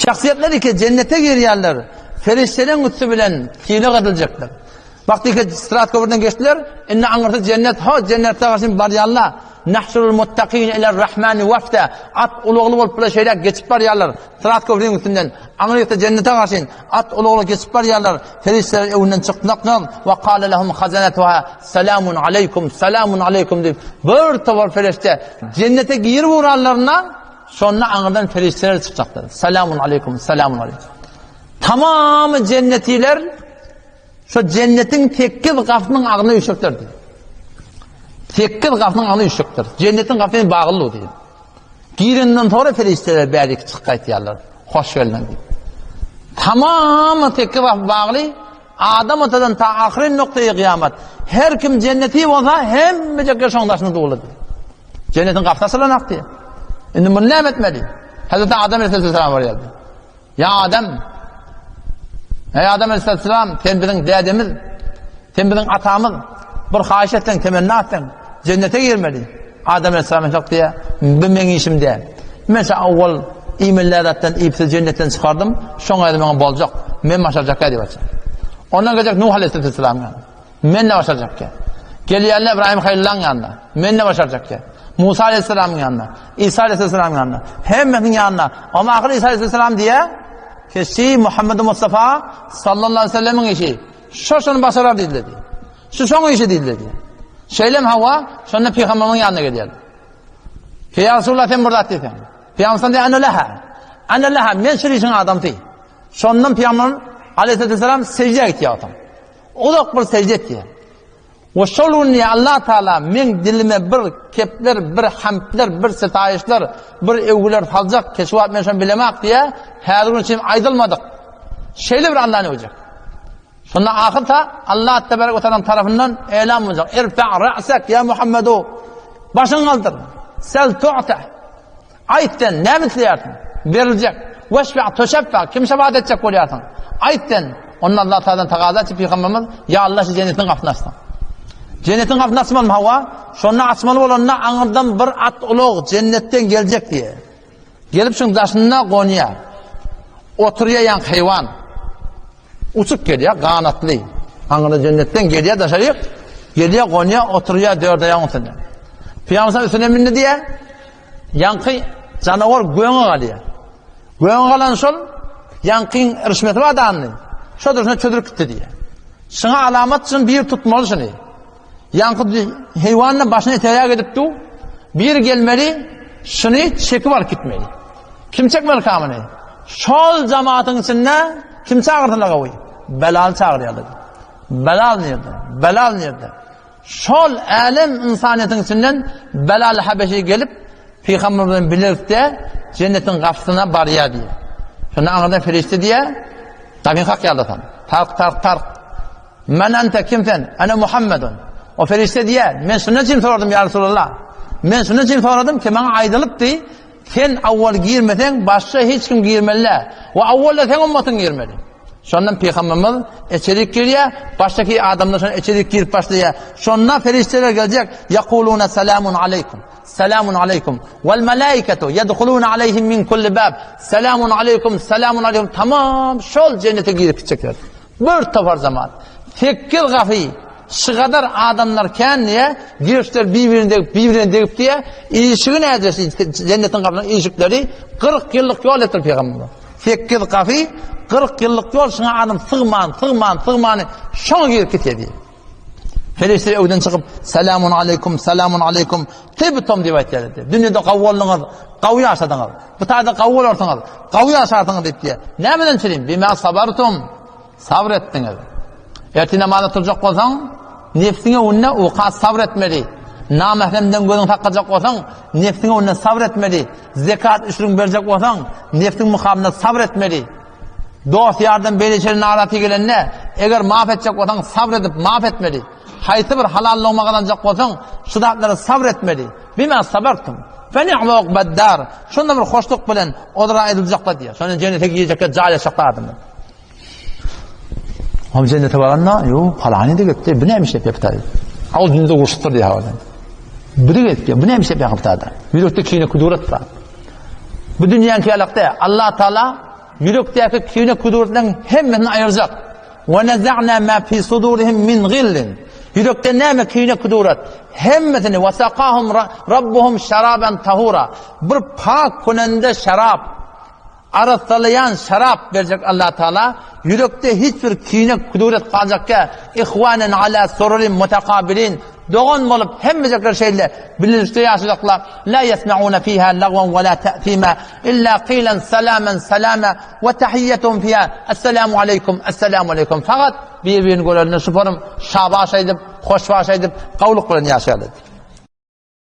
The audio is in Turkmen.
Şahsyýetler ki cennete girýärler, ferişteleň üsti bilen sylag ediljekler. Bakdy ki sırat köprüden geçdiler, indi aňyrsy cennet, ho cennete garşy barýarlar. Nahşurul muttakin ila rahmani wafda. At ulagly bolup bile şeýle geçip barýarlar. Sırat köprüniň üstünden aňyrysy cennete garşy at ulagly geçip barýarlar. Ferişteler öňünden çykmakdan we kale lehum hazanatuha selamun aleykum selamun aleykum diýip bir topar ferişte cennete girip uranlaryna Şonda aňyrdan perişdeler çykjakdyr. Selamun aleýkum, selamun aleýkum. Tamamy jennetiler şu jennetiň sekiz gapynyň agzyna üýşüpdir diýip. Sekiz gapynyň agzyna üýşüpdir. Jennetiň gapysy bagly diýip. Girenden sonra perişdeler bärik çykyp gaýtýarlar. Hoş geldiň diýip. Tamamy sekiz gapy bagly. Adam atadan ta ahyry noktaýy kyýamat. Her kim jenneti bolsa, hemmejekler şoň daşynda doly diýip. Jennetiň gapysy açylan akdy. Indi muny näme etmeli? Hazreti Adam aleyhisselam barýardy. Ýa Adam! Ey Adam aleyhisselam, sen biziň dädemiz, sen biziň atamyz. Bir haýyş etseň, temenna etseň, jennete girmeli. Adam aleyhisselam şok diýýär, bu meň işim däl. Men şu awwal iýmeli zatdan iýip sizi jennetden çykardym, şoň özi maňa boljak. Men başarjak diýip aýtýar. Ondan geljek Nuh aleyhisselam. Men ne başarjak ki? Gelýärler İbrahim Halyllaň ýanyna. Men ne başarjak ki? Musa aleyhisselamyň ýanyna. İsa aleyhisselamyň ýanyna. Hemmesiniň ýanyna. Amma ahyr İsa aleyhisselam diýe, Keşi Muhammed Mustafa sallallahu aleyhi ve sellemiň işi. Şo şony başarar diýdiler diýe. Şu şoň işi diýdiler diýe. Şeýlem hawa, şonda pygamberimiň ýanyna gelýär. Ki ya Resulullah sen bir zat diýseň. Pygamber diýe, ana leha. Ana leha, men şu işiň adamsy. Şondan pygamber aleyhisselam secde etýär. Uzak bir sejde etýär. We şol gün diýýär, Allah Taala meň dilime bir kepler, bir hamdler, bir sitaýyşlar, bir öwgüler saljak, ki şu wagt men şony bilemak diýýär, häzir gün üçin aýdylmadyk. Şeýle bir Allany öwjek. Şonda ahyrta Allah tebarek we taala tarapyndan elan boljak. Irfa ra'sak ya Muhammedu. Başyňy galdyr. Sel tu'ta. Aýt sen, näme isleýärsiň? Beriljek. Weşfe tuşeffe, kim şefaat etjek bolýarsyň? Aýt sen. Onda Allah Tagaladan tagaza etdi pygamberimiz, Ýa Allah şu jennetiň gapysyny açsyn. Jennetiň gapysyny açmalymy hawa? Şonda açmaly bolanda aňyrdan bir at ulag jennetden geljek diýe. Gelip şuň daşynda gonýar. Oturýar ýaňky heýwan. Uçup gelýär, ganatly. Aňyrda jennetden gelýär daşaryk, gelýär, gonýar, oturýar dört aýagyň üstünde. Pygamber üstüne mindi diýär. Ýaňky janawar göňe galýar. Göňe galan şol ýaňkyň irişmesi bar dandy. Şo durşuna çözülip gitdi diýýär. Şuňa alamat üçin bir tutmaly şuny. Ýaňky heýwan başyny etegä gidip du. Bir gelmeli, şuny çekip alyp gitmeli. Kim çekmeli kamyny? Şol jamatyň içinde kim çagyrdylar gawy? Belal çagyrýarlar. Belal nirde? Belal nirde? Şol älem ynsanyýetiň içinden Belal Habeşi gelip, Pygamber bilen bilelikde jennetiň gapysyna barýar diýýär. Şonda aňyrdan perişde diýýär, Gapyny kakýarlar Tark, tark, tark. Men ente, kim sen? Ene Muhammedun. O perişde diýýär, men şundan üçin soradym ýa Resulallah. Men şundan üçin soradym ki, maňa aýdylypdy, sen awwal girmeseň, başga hiç kim girmeli däl. We awwalda seň ummatyň girmeli. Şondan Pygamberimiz içerik girýär, başdaky adamlar şonda içerik girip başlaýar. Şonda perişdeler geljek, Ýakuluna selamun aleýkum. Selamun aleýkum. Wal malaikatu yedhuluna aleyhim min kulli bab. Selamun aleýkum, selamun aleýkum. Tamam şol jennete girip gitjekler. Bir topar zaman. Sekiz gapy şygadar adamlar kän diýe, girişler bir-birine degip, bir-birine degip diýe, işigi näde jennetiň gapynyň işikleri 40 ýyllyk ýol etdir pygamberimiz. Sekiz gapy, 40 ýyllyk ýol şuňa adam sygman, sygman, sygmany şoňa girip gitýär diýýär. Perişde öwden çykyp, Selamun aleýkum, selamun aleýkum, tibtum diýip aýtýar diýýär. Dünýede gawy bolduňyz, gawy ýaşadyňyz. Bu taýda gawy bolarsyňyz, gawy ýaşarsyňyz diýip diýýär. Nämeden çürim? Bima sabartum. Sabr etdiňiz. Ertir namaza turjak bolsaň, nefsiňe öňünde uka sabr etmeli. Namähremden gözüňi saklajak bolsaň, nefsiňe öňünde sabr etmeli. Zekat üşrüň berjek bolsaň, nefsiň mukamynda sabr etmeli. Dost ýardan beýle naraty gelende, eger maaf etjek bolsaň, sabr edip maaf etmeli. Haýsy bir halal logma gazanjak bolsaň, şu zatlara sabr etmeli. Bima sabartum. Fe ni'me ukbaddar. Şonda bir hoşluk bilen olara aýdyljaklar diýýär. Şonda jennete girjekler, jaýlaşjaklar adamlar. Hem jennete baranda, ýo, palany de gitdi, bu näme işlep ýapytady? Aw dünýede urşupdyr diýýär hawadan. Bu de gitdi, bu näme işlep ýapytady? Ýürekde kine kudurat bar. Bu dünýäniň ýalakda Allah Taala. Ýürekdäki kine-kudurtlaryň hemmesini aýyrjak. Ve neza'na ma fi sudurihim min gillin. Ýürekde näme kine-kudurat, hemmesini ve sakahum rabbuhum şaraban tahura. Bir pak künende şarap, arassalaýan şarap berjek Allah Taala. Ýürekde hiç bir kine-kudurat galjakka. Ihwanen ala sururin mutakabilin. Dogan bolup hemmejekler şeýle bilelikde ýaşajaklar. La ýesmeuna fiha lagwan we la ta'thima illa qilan salaman salama we tahiyyetuhum fiha esselamu aleýkum esselamu aleýkum. Fakat bir-birini görende şu forum şabaş aýdyp, hoşbaş aýdyp, gowluk bilen ýaşaýarlar.